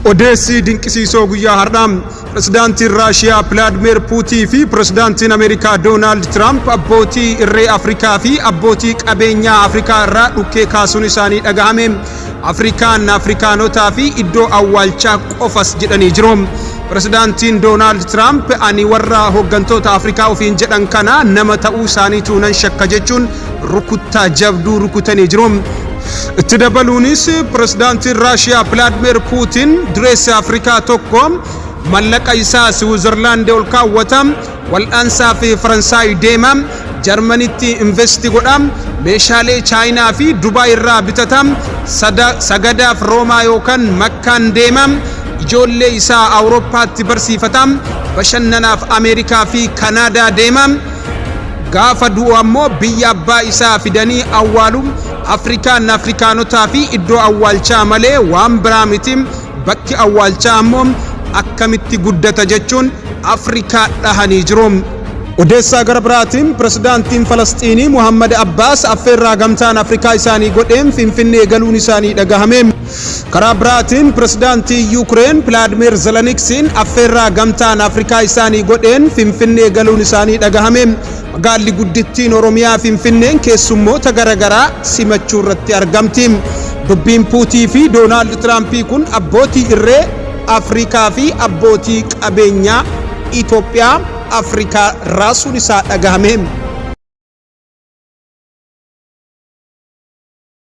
Odeessi dinqisiisoo guyyaa har'aa: Pirezidaantiin Raashiyaa Pilaadimir Puutii fi Pirezidaantiin Ameerikaa Doonaald Tiraamp abbootii irree Afrikaa fi abbootii qabeenyaa Afrikaa irraa dhukkee kaasuun isaanii dhagahame. Afrikaan Afrikaanotaa fi iddoo awwaalchaa qofas jedhanii jiru. Pirezidaantiin Doonaald Tiraamp ani warra hooggantoota Afrikaa ofiin jedhan kana nama ta'uu isaaniitu nan shakka jechuun rukuttaa jabduu rukutanii jiru. Itti dabaluunis Pirezidaantiin Raashiyaa Pilaadimir Puutiin dureessa Afrikaa tokko, mallaqa isaa Siwiizerlaand ol kaawwata, wal'aansaa fi Faransaay deema, Jarmanitti invest godha, meeshaalee Chaayinaa fi Dubaay irraa bitata, sagadaaf Roomaa yookaan Makkaan deema, ijoollee isaa Awurooppaatti barsiifata, bashannanaaf Ameerikaa fi Kanaadaa deema. Gaafa du'u ammoo biyya abbaa isaa fidanii awwaalu. Afrikaan Afrikaanotaa fi iddoo awwaalchaa malee waan biraa miti. Bakki awwaalchaa ammoo akkamitti guddata jechuun Afrikaa dhahanii jiru. Odeessaa gara biraatiin, Pirezidaantiin Falasxiinii Muhammad Abbaas affeerraa Gamtaan Afrikaa isaanii godheen Finfinnee galuun isaanii dhagahame. Karaa biraatiin, Pirezidaantii Yuukireen Pilaadimir Zeleniksiin affeerraa Gamtaan Afrikaa isaanii godheen Finfinnee galuun isaanii dhagahame. Magaalli guddittiin Oromiyaa Finfinneen keessummoota garaagaraa simachuu irratti argamti. Dubbiin Puutii fi Doonaald Tiraampii kun abbootii irree Afrikaa fi abbootii qabeenyaa Itoophiyaa Afrikaa raasuun isaa dhagahame.